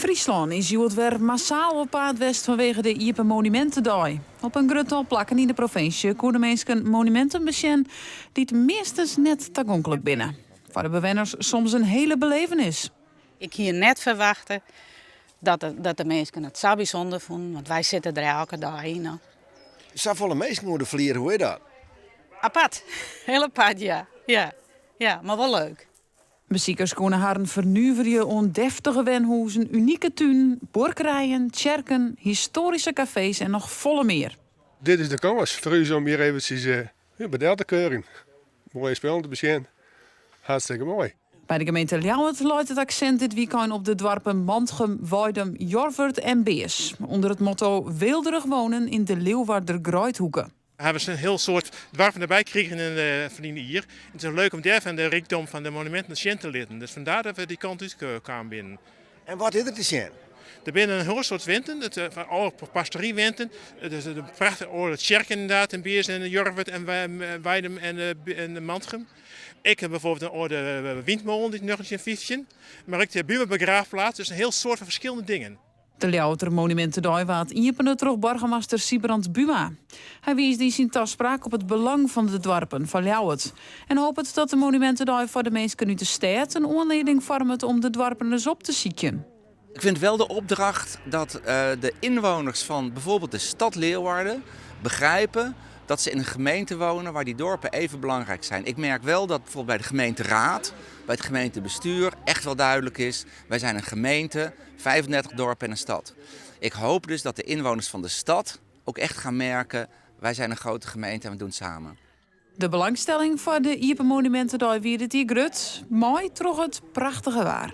Fryslân is hjoed wer massaal op paad west fanwege de Iepen Monumintedei. Op in grut tal plakken yn de provinsje koene minsken monuminten besjen dy't meastens net tagonklik binne. Foar de bewenners soms in hele belevenis. Ik hie net ferwachte dat de, dat de minsken it sa bysûnder fûnen, want wy sitte der elke dei yn. No. Safolle minsken oer de flier, hoe is dat? Apart, heel apart, ja. Ja, ja, mar wol leuk. Besikers koene harren fernuverje oan deftige wenhûzen, unike tunen, buorkerijen, tsjerken, histoaryske kafees en noch folle mear. Dit is de kâns foar ús om hjir eventsjes by del te keurjen. Moaie spullen te besjen. Hartstikke moai. By de gemeente Ljouwert leit it aksint dit wykein op de doarpen Mantgum, Weidum, Jorwert en Bears. Under it motto 'Weelderich wonen in de Leeuwarder Greidhoeke'. Hawwe se in hiel soad doarpen derby krigen yn it ferline jier. It is leuk om dêrfan de rykdom fan de monuminten sjen te litten. Dus fandêr dat we dy kant út kaam binnen. En wat is der te sjen? Der binne in hiel soad wenten, fan âlde pastorywenten. Dus de prachtige âlde tsjerken ynderdaad yn Bears en Jorwert en Weidum en Mantgum. Ek bijvoorbeeld in âlde wynmolen út 1915. Mar ek de Bumabegraafplaats, dus in hiel soad fan ferskillende dingen. De Ljouwerter Monumintedei waard iepene troch boargemaster Sybrand Buma. Hy wiisde yn syn taspraak op it belang fan de doarpen foar Ljouwert en hopet dat de Monumintedei foar de minsken út de stêd in oanlieding foarmet om de doarpen ris op te sykjen. Ik vind wel de opdracht dat de inwoners van bijvoorbeeld de stad Leeuwarden begrijpen dat ze in een gemeente wonen waar die dorpen even belangrijk zijn. Ik merk wel dat bijvoorbeeld bij de gemeenteraad, bij het gemeentebestuur echt wel duidelijk is, wij zijn een gemeente, 35 dorpen en een stad. Ik hoop dus dat de inwoners van de stad ook echt gaan merken, wij zijn een grote gemeente en we doen het samen. De belangstelling foar de Iepen Monumintedei wie dit jier grut, mei troch it prachtige waar.